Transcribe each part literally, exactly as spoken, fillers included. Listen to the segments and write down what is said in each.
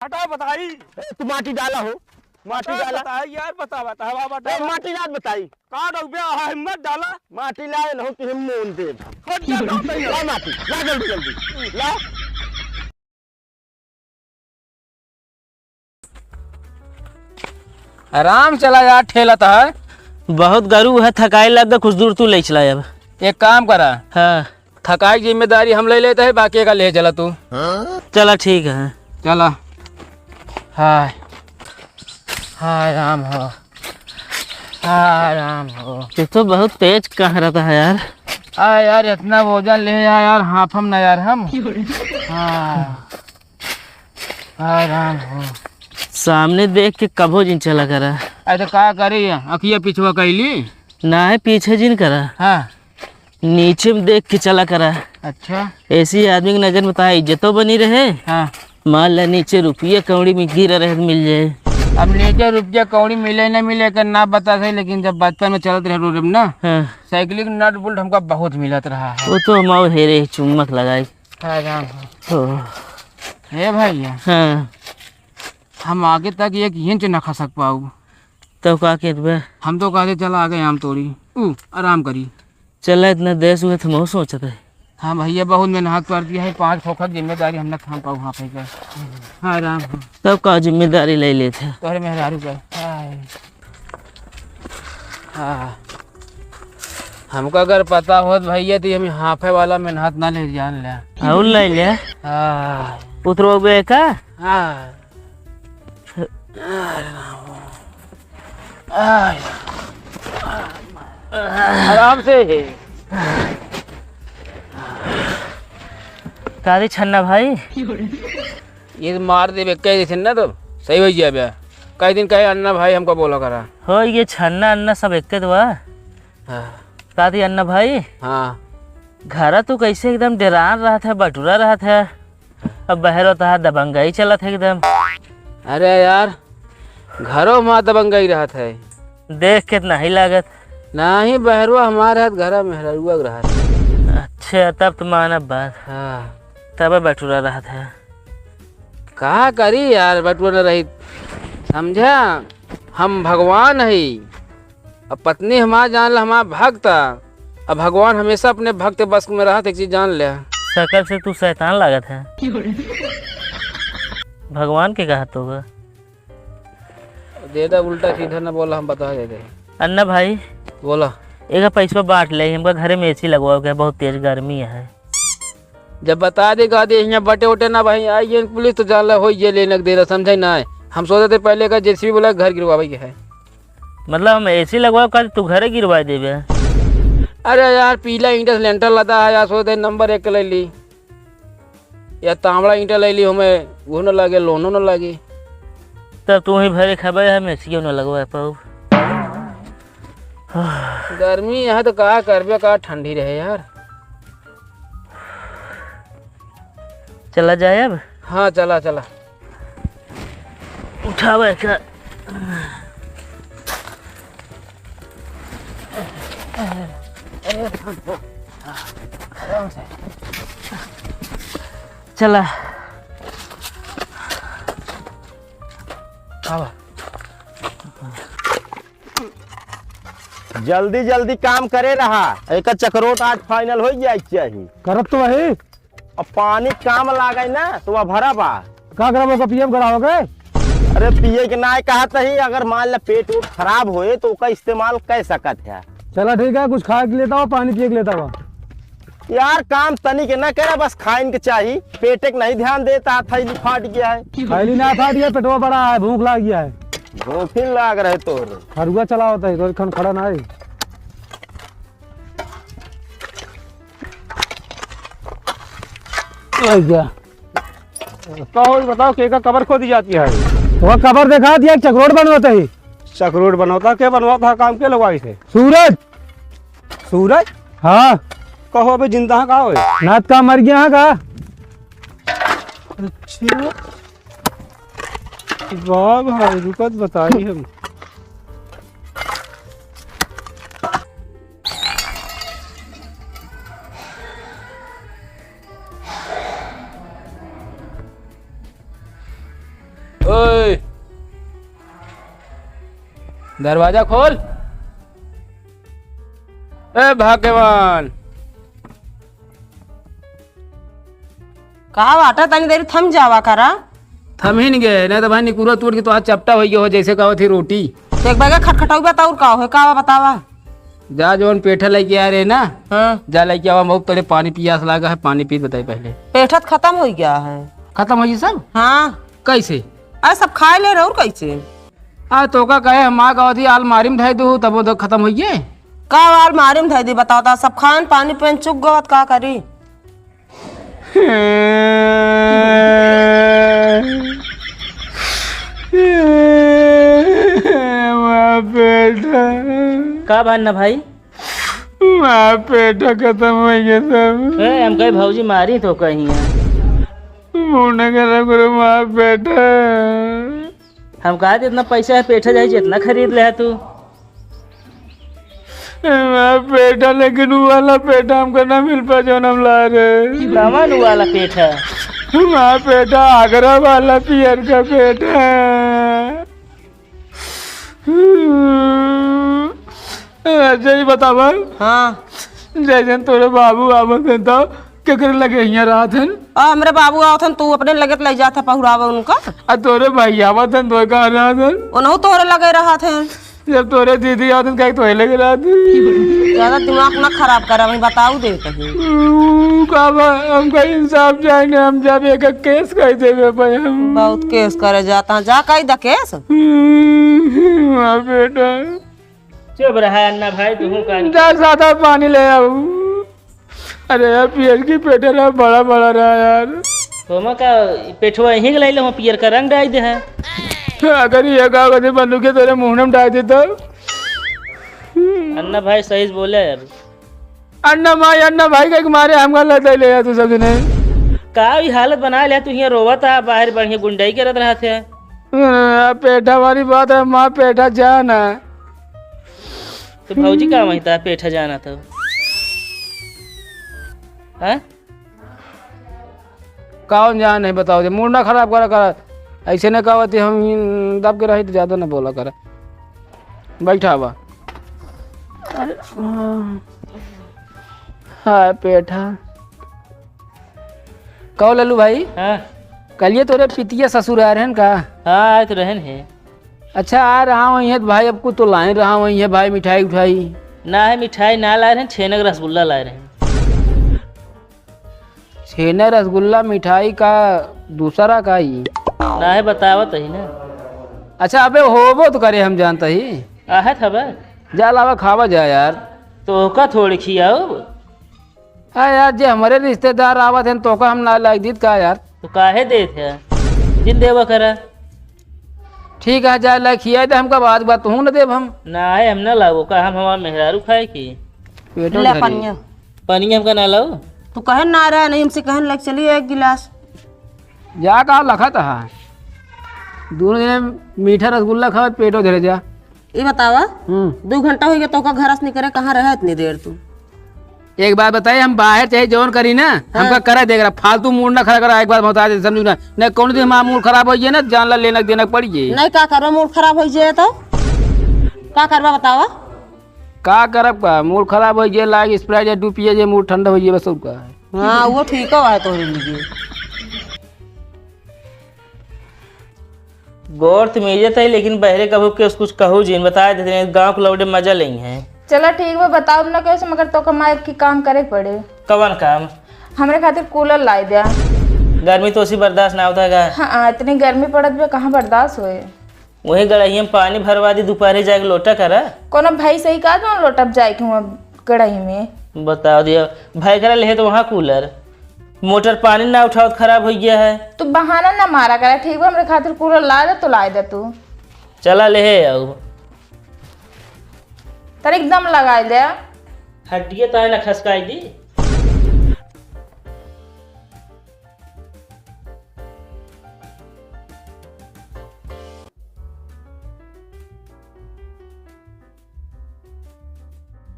हटा बताई। ए, तू माटी डाला हो। माटी हटा डाला। बताई यार, बता, बता, हवा बता। ए, माटी डाल बताई। का डूबे है, हिम्मत डाला। माटी लाए न हो कि हम मोन देब। हट जा, जा, जा। ला माटी, ला जल्दी, जल्दी। ला। आराम चला यार, ठेलत है। बहुत गरू है, थकाई लग गए, कुछ दूर तू ले चला अब। एक काम करा। हाँ। थकाई की जिम्मेदारी हम ले लेते हैं, बाकी का ले चला तू। चला ठीक है। चला। हाय। हाय राम हो। हाय राम हो। ये तो बहुत तेज कह रहा था यार। आ यार, इतना वजन ले आ यार, हाँफम ना यार हम। हाँ। आराम हो। सामने देख के कभो जिन चला करा। अरे का करी, अखिया पिछवा कैली? ना है, पीछे जिन करा। हाँ। नीचे में देख के चला करा। अच्छा। ऐसी आदमी के नजर में तो इज्जतो बनी रहे। हाँ। मान ला नीचे रुपया कौड़ी में गिरा रहे तो मिल जाए। अब नीचे रुपया कौड़ी मिले न मिले कर ना बता सही, लेकिन जब बचपन में चलत रहे रोड में ना, हाँ। साइकिल के नट बोल्ट हमका बहुत मिलत रहा है। वो तो हम आओ हेरे चुम्बक लगाई। हाँ, राम हो। ओ। हे भैया। हाँ। हम आगे तक एक इंच ना खसक पाऊ। तो का करबे? हम तो कहते चला आगे आम तोड़ी। ऊ, आराम करी। चला इतना देश हुए तो हम सोचत है। हाँ भैया, बहुत मेहनत कर दिया है, पाँच खोखा जिम्मेदारी हम ना थाम पाऊ वहाँ पे का। हाँ, राम हो। तब का जिम्मेदारी ले लेते हैं? तोहरे मेहरारू का। हाय। हाँ। हमका अगर पता होत भैया, तो हम हाफे वाला मेहनत ना ले जान ले। और ले ले। हाँ। उतरोगे का? हाँ। आराम से। का रे छन्ना भाई? ये मार देबे, कह देथिन ना तो सही हो जाबे। कई दिन कहे, "अन्ना भाई हमको बोला करा।" हो, ये छन्ना अन्ना सब एक तो बा। हाँ। का दी अन्ना भाई? हाँ। घर तू कैसे एकदम डेरान रहत है, बटुरा रहत है, अब बहरो तहार दबंगई चलत है एकदम। अरे यार, घरो मा दबंगई रहत है। देख के त नहीं लागत। नहीं, बहरुआ हमार रहत, घरा मेहरुआ के रहत। अच्छा, तब तो मानब बात। हाँ। तब बटुरा रहत है। का करी यार, बटुआ न रही, समझा? हम भगवान हई, अब पत्नी हमार जान ला, हमार भक्त। अब भगवान हमेशा अपने भक्त बस में रहत, एक चीज जान ले। शकल से तू शैतान लागत है। भगवान के कहत होगा। दे दे, उल्टा सीधा न बोला, हम बता देते हैं। अन्ना भाई। बोला। एक पैसवा बांट ले, हमका घरे में एसी लगवाओ के, बहुत तेज गर्मी है। जब बता दे, कह दे, "हियाँ बटे उटे ना भाई, आई ये पुलिस तो जान ला, हो ये लेने के दे रहा, समझे ना है।" हम सोचे थे पहले का जेसीबी बोला, घर गिरवावे के है। मतलब हम एसी लगवाओ, कह दे, तू घरे गिरवा देबे। अरे यार, पीला ईंटा से लेंटर लदा है यार, सोचे नंबर एक के ले ली। या तांबड़ा ईंटा ले ली हमें, वो न लगे, लोनो न लगे। तब तू ही भरे खाबे, हम एसीओ न लगवा पाऊ। गर्मी यहाँ तो का करबे, का ठंडी रहे यार। चला जाए अब। हाँ, चला, चला। उठावे का। चला। आवा। जल्दी जल्दी काम करे रहा, एकर चकरोट आज फाइनल हो जाए के चाही। करत तो वही। अब पानी काम लागे ना, तो वह भरा बा। का करब, ओकर पिए में गड़ा हो गए? अरे पिए के ना कहत ही, अगर मान ले पेट उट खराब होए तो ओकर इस्तेमाल कर सकत है। चला ठीक है, कुछ खाए के लेता हुआ, पानी पिए के लेता हुआ। यार काम तनी के ना करे, बस खाइन के चाही, पेटे के नहीं ध्यान देता, थैली फाट गया है। थैली ना फाट गया, पेटवा बड़ा है, भूख लाग गया है। भूख ही लाग रहे तोरे। फरुआ चलावत है, तोरे खन खड़ा ना है। भैया। कहो, बताओ, के का कबर खोदी जाती है? वो कबर देखा दिया, चकरोट बनवाते ही। चकरोट बनवाता, के बनवाता है? काम के लगवाई थे? सूरज। सूरज? हाँ। कहो, अबे जिंदा है का होए? नात का मर गया है का? अच्छा। वाह भाई, रुकत बताई हम। दरवाजा खोल। ए भाग्यवान। का बाटे, तनी देरी थम जावा करा। थम ही नहीं गए, नहीं तो भाई निकुरा टूट के तो आज चपटा हो गया हो, जैसे कहा थी रोटी। तो एक बार खटखटाऊ बताओ, का हो, का बतावा? जा जौन पेठा लेके आ रहे ना, हाँ। जा लेके आवा, बहुत तोरे पानी पियास लागा है, पानी पी बताई पहले। पेठा तो खत्म हो गया है। खत्म हो गया सब? हाँ। कैसे? अरे सब खाए ले रहो, कैसे? आ, तोका कहे हम माँ कहत ही, आलमारी में धइ दू, तब वो खत्म होइए। का आलमारी में धइ दी, बताओ तो, सब खान पानी पेन चुक गवत, का करी? माँ पेठा। का बा अन्ना भाई? माँ पेठा खत्म होइ गया सब। ए, हम कहे भौजी मारी तो कहीं है। मुंडा खराब करो, माँ पेठा। हम कहा, जितना पैसा है, पेठा जाए, जितना खरीद ले तू। ए, माँ पेठा, लेकिन वो वाला पेठा हमका ना मिल पा, जौन हम ला रहे। कवन वो वाला पेठा? माँ पेठा, आगरा वाला पियर का पेठा। अच्छा, ये बतावा। हाँ। जैसे तोरे बाबू आवत हैं तो केकरे लगे हियाँ रहत हैं? आ, हमरे बाबू आवत हैं, तू अपने लगे त ले जात है पहुरावे उनका। आ तोरे भाई आवत हैं तो कहाँ रहत हैं? उनहु तोरे लगे रहत हैं। जब तोरे दीदी आवत हैं, कहीं तोरे लगे रहत हैं। ज्यादा दिमाग ना खराब करा, वही बताऊ दे कहीं। ऊ, का बा, हमका इंसाफ चाहिए, हम जब एक एक केस कर देवे भाई हम। बहुत केस करे जाता है, जा कही द केस। हम्म, हाँ बेटा। चुप रहा अन्ना भाई, तू हूँ कान। जा सादा पानी ले आऊ। अरे यार, पियर की पेठा रहा, बड़ा बड़ा रहा यार। तोमा का पेठवा यहीं के लाइले हो, पियर का रंग डाल दे है। अगर ये गाँव के बंदूक के तेरे मुंह में डाल दे तो। अन्ना भाई सही से बोले यार। अन्ना माई, अन्ना भाई के मारे हमका लदे ले यार तू सब जने। का ई हालत बना ले तू, हियाँ रोवत आ, बाहर बढ़िया गुंडई करत रहत है। अ, पेठा वाली बात है, माँ पेठा जा ना। तो भौजी का वहीं था, पेठा जाना था। हैं? कौन जान है बताओ, जे मूड ना खराब करा, करा। ऐसे ना कहती हम दब के रही तो ज्यादा ना बोला करा। बैठा बा। अरे, हाँ। हाँ, पेठा। कहो लल्लू भाई, हाँ। कलिए तोरे पितिया ससुर आ रहन का? हाँ, आए तो रहन है। अच्छा, आ रहा हूँ ये भाई, अब कुछ तो लाए रहा हूँ ये भाई, मिठाई उठाई। ना है, मिठाई ना लाए रहन, छेना के रसगुल्ला लाए रहन। छेना रसगुल्ला मिठाई का दूसरा का ही? ना है, बतावत ही ना। अच्छा, अबे होबो तो करे, हम जानता ही। आहत हबे। जा लावा, खावा जा यार। तो का थोड़ी खियाओ? आ यार, जे हमरे रिश्तेदार आवत हैं, तोका हम ना लाइक दीत का यार? तो काहे देत है? जिन देवा करा। ठीक है, जा लाइक खिया दे हमका, बाद बात तू न देब हम। ना है, हम ना लाओ का, हम हमार मेहरारू खाए की। पेटो ले धरी। पनिया। पनिया हमका ना लाओ। तू कहे ना रहा, नहीं हमसे कहन लग चलिए एक गिलास। जा का लखत है, दोनों जने मीठा रसगुल्ला खाओ, पेटो धरे जा। ई बतावा, हम्म। दू घंटा होइ गया तोका घर से निकरे, कहाँ रहे इतनी देर तू? एक बात बताई, हम बाहर चाहे जौन करी ना, हाँ। हमका करे देख रहा, फालतू मूड ना खड़ा करा, एक बार बता दे, समझू ना, नहीं कौन दिन हमारा मूड खराब होइ जाए ना, जान ला लेना देना पड़ जाए। नहीं का करबा, मूड खराब होइ जाए तो का करबा बतावा? का करब का, मूड खराब होइ जाए, लाग Sprite या दू पिए जे, मूड ठंडा होइ जाए, बस और का है। हाँ, वो ठीक है तोहरे लिए। गोर त मिजत है, लेकिन बहरे कभू के कुछ कहू जिन, बता देते हैं, गाँव के लौटे मजा लेई हैं। चला ठीक बा, बताओ ना कैसे, मगर तोका माई के काम करे पड़े। कवन काम? हमरे खातिर कूलर लाई द्या। गर्मी तो उसी बर्दाश्त ना होता है का? हाँ, इतनी गर्मी पड़त बा, कहाँ बर्दाश्त होए? वही गड़हिया में पानी भरवा दी, दोपहरे जाके लोटा करा। कोनो भाई सही कहा, कौन लोटा जाए के हुआ गड़ही में। बता दिया, भाई करा लेहे तो वहाँ कूलर, मोटर पानी ना उठावत, खराब होइ गया है। तू बहाना ना मारा करा, ठीक बा? हमरे खातिर कूलर ला दे, तो ला दे तू। चला लेहे आऊ। तर एकदम लगाई दे। हड्डिये ताए ना खसकाई दी।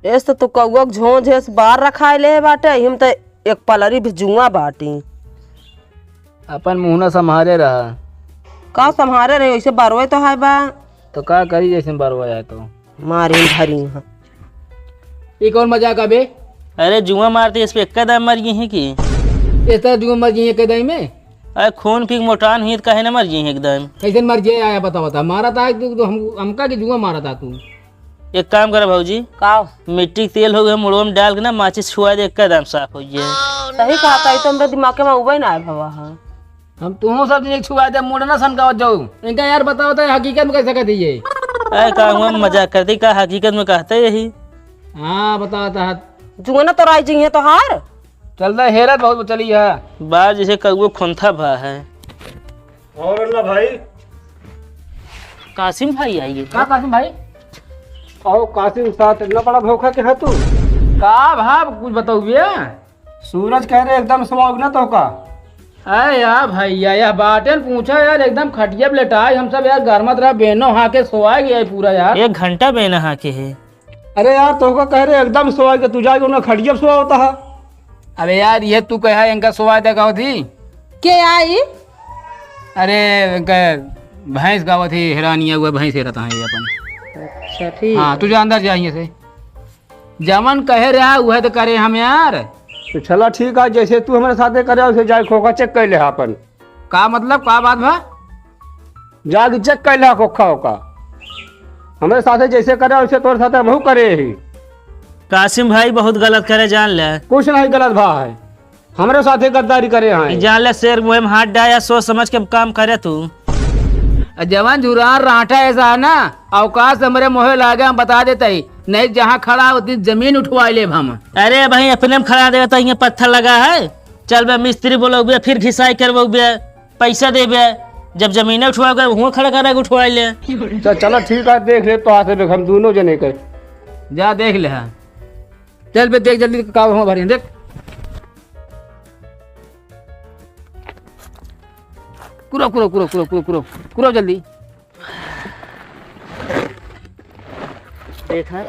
एस तो तू कौआ के झोंझ एस बार रखाए ले बाटे, हम तो एक पलरी भी जुआ बाटी। अपन मुंह ना संभारे रहा। का संभारे रहे, ऐसे बरवे तो है बा। तो का करी जैसे बरवा जाए तो? मारे धरी हैं। ये कौन मजाक अबे? अरे जुआ मारते इस पे एक दाम मर गई है कि? इस तरह जुआ मर गई है एक दाई में? अरे खून पी के मोटान हुई तो काहे ना मर गई है एकदम? कैसे मर गई आया बता बता। मारा था तू तो हम, हमका के जुआ मारा था तू। एक काम करा भौजी। का? मिट्टी के तेल हो गया, मुड़वा में डाल के ना माचिस छुआ दे, एक दाम साफ हो गया। सही कहा था, ये तो हमरे दिमाग में उबे ना आए भवा है। हम तुहों सब दिन एक छुआ दे, मुड़ ना सनकावत जाऊ। इनका यार बताओ तो हकीकत में कैसे कहती ये? अरे का हुआ, मजाक करती का, हकीकत में कहते यही। हाँ बताओ तो। जुआ ना तो राय जी है तोहार। चल दे हेरत बहुत चली है। बार जैसे कौआ खोंथा भा है। और अल्लाह भाई। कासिम भाई आइए। का कासिम भाई? आओ कासिम साथ इतना बड़ा धोखा के है तू? का भाव कुछ बताओ भैया? सूरज कह रहे एकदम सुहाग ना तो का? अरे यार भैया, यह बातें पूछा यार, एकदम खटिया पे लेटाए हम सब यार, घर मत रहा बेनो हाँ के सोआ गया है पूरा यार। एक घंटा बेना हाँ के है। अरे यार, तोहका कह रहे एकदम सोआ के तू जाके उन्हें खटिया पे सोआ होता है। अबे यार, ये तू कहा इनका सोआ दे गावत ही? के आई? अरे, इनका भैंस गावत ही, हैरानिया हुआ भैंस हेरत है ये अपन। अच्छा, ठीक हाँ, है। तू जा अंदर जा यहाँ से। जमन कहे रहा, वह तो करे हम यार। तो चला ठीक है, जैसे तू हमारे साथे करे, उसे जाए खोखा चेक कर ले अपन। का मतलब, का बात बा? जाके चेक कर ले खोखा ओका। हमरे साथे जैसे करे, वैसे तोरे साथे हमहू करे ही। कासिम भाई बहुत गलत करे, जान ले। कुछ नहीं गलत भा है, हमरे साथे गद्दारी करे हैं। जान ले शेर, मुँह में हाथ डाया, सोच समझ के काम करे तू। आ जवान जुरान रांठा ऐसा है ना, औकात से हमरे मुँहे लागे, हम बता देते ही। नहीं, जहाँ खड़ा होती जमीन उठवा ले हम। अरे भाई, अपने में खड़ा देवे तो ये पत्थर लगा है। चल बे, मिस्त्री बोलौबे, फिर घिसाई करवौबे, पैसा देबे, जब जमीने उठवाओगे, हुआं खड़ा करा के उठवाई ले। तो चलो ठीक है, देख ले तो हाथ में हम दोनों जने के। जा देख ले, हाँ। चल बे, देख जल्दी का हुआ भरी, देख। कुरो, कुरो, कुरो, कुरो, कुरो, कुरो, कुरो जल्दी। देखा,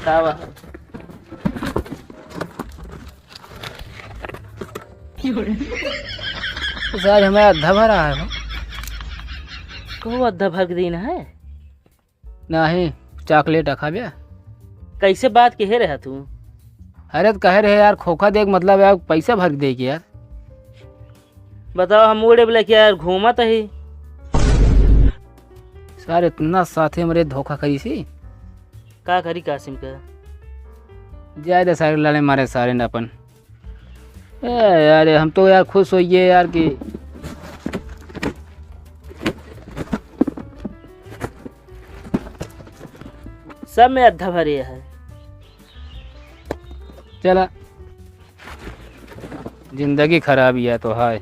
का बा? तो आज हमें अद्धा भरा है। कहू अद्धा भर के दिन है? नहीं, चॉकलेट रखा बे। कैसे बात कहे रहा तू? अरे तो कहे रहे यार, खोखा देख, मतलब यार, पैसा भर के दे के यार। बताओ, हम उड़े बोले कि यार घूमत ही। सारे इतना साथे हमरे धोखा करी सी। का करी कासिम का? जाए दे सारे लड़े मारे सारे न अपन। ए यार, हम तो यार खुश होइए यार कि सब में अद्धा भरे है। चला। जिंदगी खराब ही है तो हाय।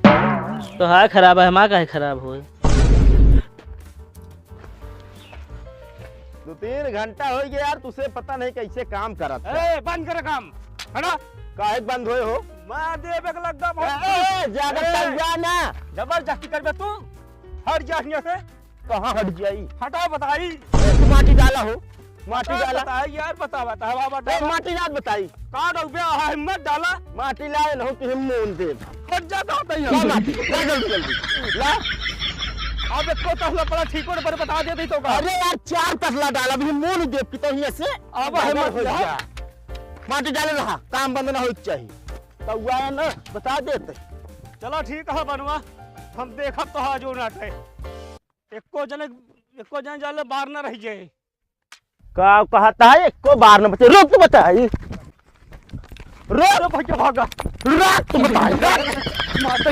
तो हाय खराब है, हमार काहे खराब होए? दो तीन घंटा हो गया यार, तुसे पता नहीं कैसे काम करत है। ए, बंद करे काम, है ना? काहे बंद होए हो? मार देबे के लग गम। ए, ए, ज्यादा ए, तंगा ना। जबरदस्ती करबे तू, हट जा हियां से। कहाँ हट जाई? हटा बताई। ए, तू माटी डाला हो, माटी बता, डाला। बताई यार, बता, बता, बता, बता। ए, माटी ना बताई। का डौबे आ, हिम्मत डाला। माटी लाए न हो कि हम मोन देब। हट जा, का बताई का हम? माटी? ला जल्दी, जल्दी। ला। अब एको तसला पड़ा ठीक पर बता दे दी तो का? अरे यार, चार तसला डाला, अभी मोन देब कि तो हियां से अब बंद हिम्मत हो जा। जा। माटी डाले रहा, काम बंद ना होई के चाही। तो हुआ है ना, बता देते। चला ठीक है बनवा, हम देखब तो हा जो नाटे। एको जने, एको जने जाले बाहर ना रह जाए। का कहता है, एको बार न बचे। रोक तो बताई। रोक। अरे भैया भागा। रोक तो बताई। रोक। मार दे।